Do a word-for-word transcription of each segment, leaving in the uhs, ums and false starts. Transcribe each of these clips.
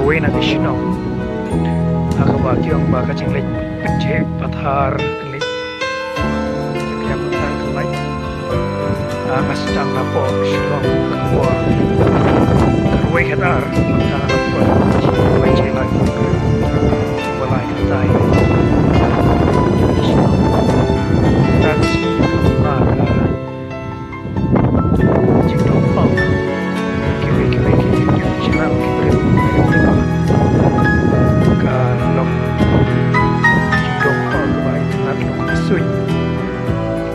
Wei na ka shnong ha kaba ki ong ba ka jingleit pynjhieh pathar, ka leit pynjhieh pathar ka lait. Ah, nga sdang na pok Shillong ka por khatwei khatar, nga sdang na pok khatwei khatar. Walai katai. Shillong. That's not, uh, Jingdon ong kiwei kiwei ki jingdon shnong ki briew ka long jingdon ong kaba itynnad long ka suiñ.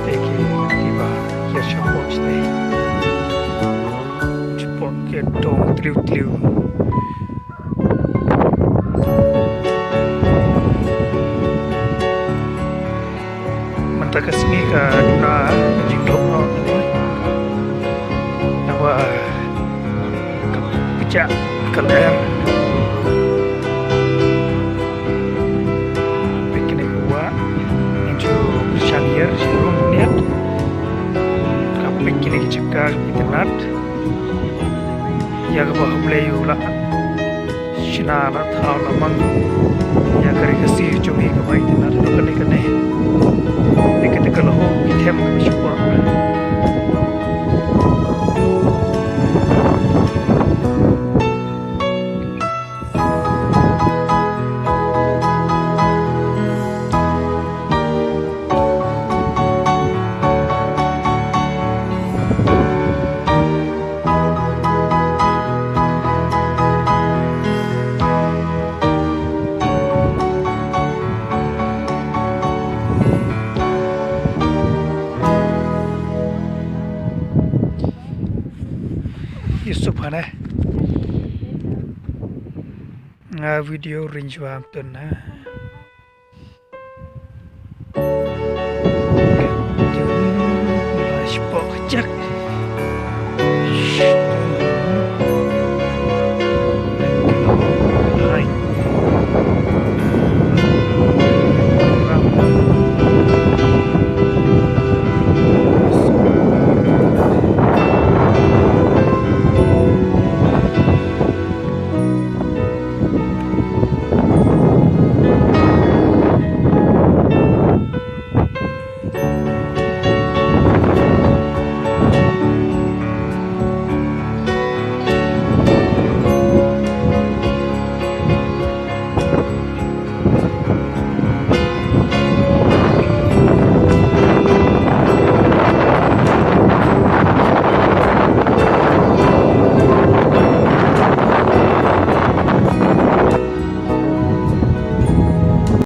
Te ki kiba ïa shong ong shnong shong ki dong tliw tliw. Mynta ka sngi ka duna ka jingdon ong naba ka pjah ka lyer. Peit kine ki wah, ngi ju shan ïer sha rum niat. Ka peit kine ki jaka ka peit itynnad. Ïa kaba U Blei u la shna la thaw la mang ïa ka ri Khasi jong ngi kaba itynnad. Kane kane, kane kata ka lyoh ki them kaba shu kwah. Yusuf hane. Nga video ring jwa am tun na. Shpok jak.